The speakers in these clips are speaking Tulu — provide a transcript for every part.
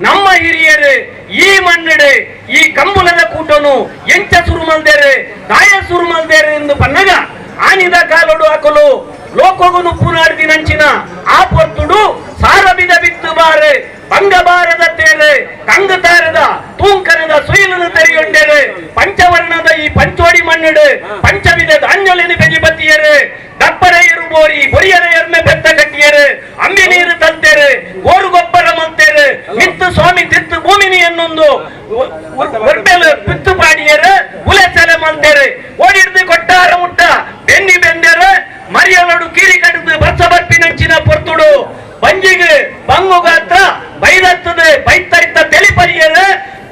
ನಮ್ಮ ಹಿರಿಯರು ಈ ಮಣ್ಣಡು ಈ ಕಂಬುಲದ ಕೂಟನು ಎಂಚ ಸುರು ಮಲ್ದೇರು, ದಾಯ ಸುರು ಮಲ್ದೇರು ಎಂದು ಪನ್ನಗ ಆನಿದ ಕಾಲೋಡು ಅಕಲು ಲೋಕೋಗು ನುಪ್ಪು ನಾಡ್ದಿನಂಚಿನ ಆ ಪೊರ್ತುಡು ಸಾರಬಿದ ಬಿತ್ತು ಬಾರೆ ಬಂಗ ಬಾರದ ತೇರು ಕಂಗು ತಾರದ ತೂಂಕನದ ಸುಯಿಲನು ತೆರೆಯೊಂಡೇರು. ಪಂಚವರ್ಣದ ಈ ಪಂಚೋಡಿ ಮಣ್ಣುಡು ಪಂಚವಿಧ ಧಾನ್ಯೊಲಿನ ಬೆಜಿಬತ್ತಿಯರು. ದಪ್ಪರೆ ಇರುಬೋರಿ ಬೊರಿಯರ ಎರ್ಮೆ ಬೆತ್ತ ಕಟ್ಟಿಯರು. ಅಂಬಿ ನೀರು ತಂತೇರು, ಗೋರು ಗೊಬ್ಬರ ಮಂತೇರು. ಮಿತ್ತು ಸ್ವಾಮಿ ತಿತ್ತು ಭೂಮಿನಿ ಎನ್ನೊಂದು ಒರ್ಬೆಲು ಪಿತ್ತು ಪಾಡಿಯರು, ಉಲೆ ಸೆಲೆ ಮಂತೇರು. ಓಡಿಡ್ದು ಕೊಟ್ಟಾರ ಮುಟ್ಟ ಬೆನ್ನಿ ಬೆಂದೇರು. ಮರಿಯಲೋಡು ಕೀರಿ ಕಡಿದು ಬರ್ಸ ಬರ್ಪಿನಂಚಿನ ಪೊರ್ತುಡು ಬಂಜಿಗೆ ಬಂಗು ಗಾತ್ರ ಬೈದತ್ತದ ಬೈತರಿತ ತೆಲಿಪರಿಯರು.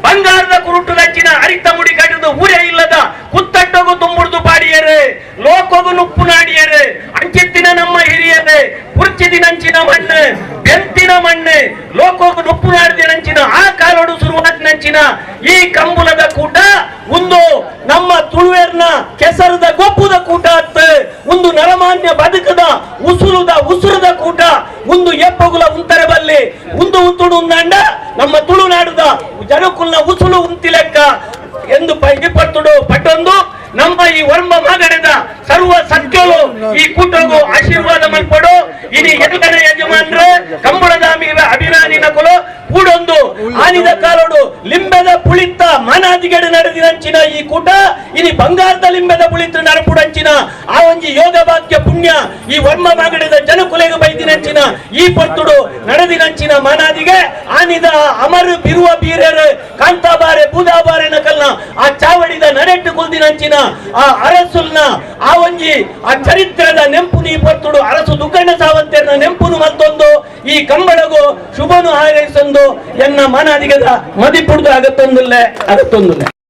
ಬಂಗಾರದ ಕುರುಟು ನಂಚಿನ ಅರಿತ ಮುಡಿ ಕಡಿದು ಊರೇ ಇಲ್ಲದ ಕುತ್ತಟ್ಟಗು ತುಂಬುಡ್ದು ಪಾಡಿಯರು, ಲೋಕಗು ನುಪ್ಪು ನಾಡಿಯರು. ಅಂಚಿತ್ತಿನ ನಮ್ಮ ಹಿರಿಯರು ಕುರ್ಚಿದಿನಂಚಿನ ಮಣ್ಣು, ಬೆಂತಿನ ಮಣ್ಣು, ಲೋಕೋಗು ನುಪ್ಪು ನಾಡಿದಿನಂಚಿನ ಆ ಕಾಲೋಡು ಶುರುವಾದಿನಂಚಿನ ಈ ಕಂಬುಲದ ಕೂಟ ಒಂದು ನಮ್ಮ ತುಳುವೇರ್ನ ಕೆಸರದ ಗೊಪ್ಪುದ ಕೂಟ ಅತ್ತ. ಒಂದು ನರಮಾನ್ಯ ಬದುಕದ ಉಸುರುದ ಉಸುರದ ಕೂಟ. ಒಂದು ಎಪ್ಪಗುಲ ಉಂತರೆ ಬಲ್ಲಿ ಒಂದು ಉಂತುಡು ಉಂದಂಡ ನಮ್ಮ ತುಳುನಾಡುದ ಜನಕುಲ್ನ ಉಸುಲು ಉಂತಿಲೆಕ್ಕ ಎಂದು ಪಟ್ಟುಡು ಪಟ್ಟೊಂದು ನಮ್ಮ ಈ ವರ್ಮ ಮಾಗಡೆದ ಸರ್ವ ಸತ್ಯಲು ಈ ಕೂಟಗೂ ಆಶೀರ್ವಾದ ಮಲ್ಪಡು. ಇನಿ ಎಲ್ಲರ ಯಜಮಾನ್ರೆ ಕಂಬಳದ ಅಭಿಮಾನಿ ನಕಲು ಕೂಡೊಂದು ಆನಿದ ಕಾಲೋಡು ಲಿಂಬೆದ ಪುಳಿತ್ತ ಮಾನಾದಿಗಡೆ ನಡೆದಿನಂಚಿನ ಈ ಕೂಟ ಇನಿ ಬಂಗಾರದ ಲಿಂಬೆದ ಪುಳಿತ ನಡಪುಡಂಚಿನ ಆ ಒಂಜಿ ಯೋಗ ಭಾಗ್ಯ ಪುಣ್ಯ ಈ ವರ್ಮ ಮಾಗಡೆದ ಜನಕುಲೆಗೆ ಬೈದಿನಂಚಿನ ಈ ಪೊರ್ತುಡು ನಡೆದಿನಂಚಿನ ಮಾನಾದಿಗೆ ಆನಿದ ಅಮರು ಬಿರುವ ಬೀರರು ಕಾಂತಾಬಾರೆ ಬೂದಾಬಾರೆ ನಕಲ್ನ ಆ ಚಾವಡಿದ ನಡೆಟ್ಟು ಕುಲ್ದಿನಂಚಿನ ಆ ಅರಸುಲ್ನ ಆ ಒಂಜಿ ಆ ಚರಿತ್ರದ ನೆಂಪು ನೀ ಪೊರ್ತುಡು ಅರಸು ದುಗ್ಗಣ್ಣ ಸಾವಂತೇರ್ನ ನೆಂಪುನು ಮತ್ತೊಂದು ಈ ಕಂಬಳಗು ಶುಭನು ಹಾರೈಸೊಂದು ಎನ್ನ ಮಾನಾದಿಗದ ಮದಿಪುಡ್ದು ಅಗತ್ತೊಂದಿಲ್ಲ ಅಗತ್ತೊಂದಿಲ್ಲ.